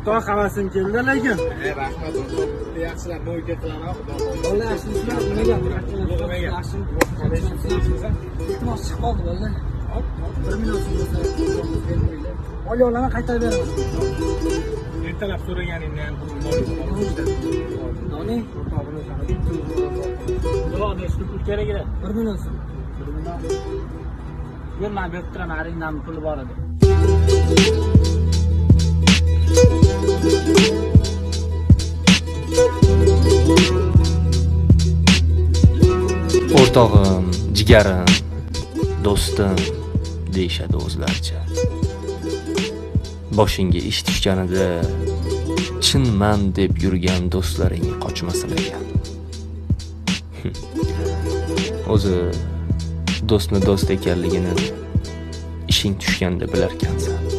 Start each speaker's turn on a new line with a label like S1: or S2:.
S1: O'rtoq havasim keldi lekin.
S2: Rahmat o'rtoq. Yaxshilab mo'yka qilaman, xudo xohlasa.
S3: Bolalar yaxshimisizlar? Nima gap?
S2: Nima gap?
S3: Yaxshimi? Iltimos chiqib qoldi bolalar. 1 million so'm bo'lsa, olya olaman, qaytarib beraman.
S2: Ertalab so'raganingda ham pulim bor edi.
S3: Doni,
S4: Yo'q, nechta pul kerak edi?
S3: 1 million so'm.
S4: 1 million. Yo'q, men berib turaman, arendani puli bor edi.
S5: O'rtog'im, jigarim, do'stim deyishadi o'zlaricha. Boshingga ish tushganida chinman deb yurgan do'stlaring qochmasin ekan. O'zi do'stni do'st ekanligini ishing tushganda bilarkansan.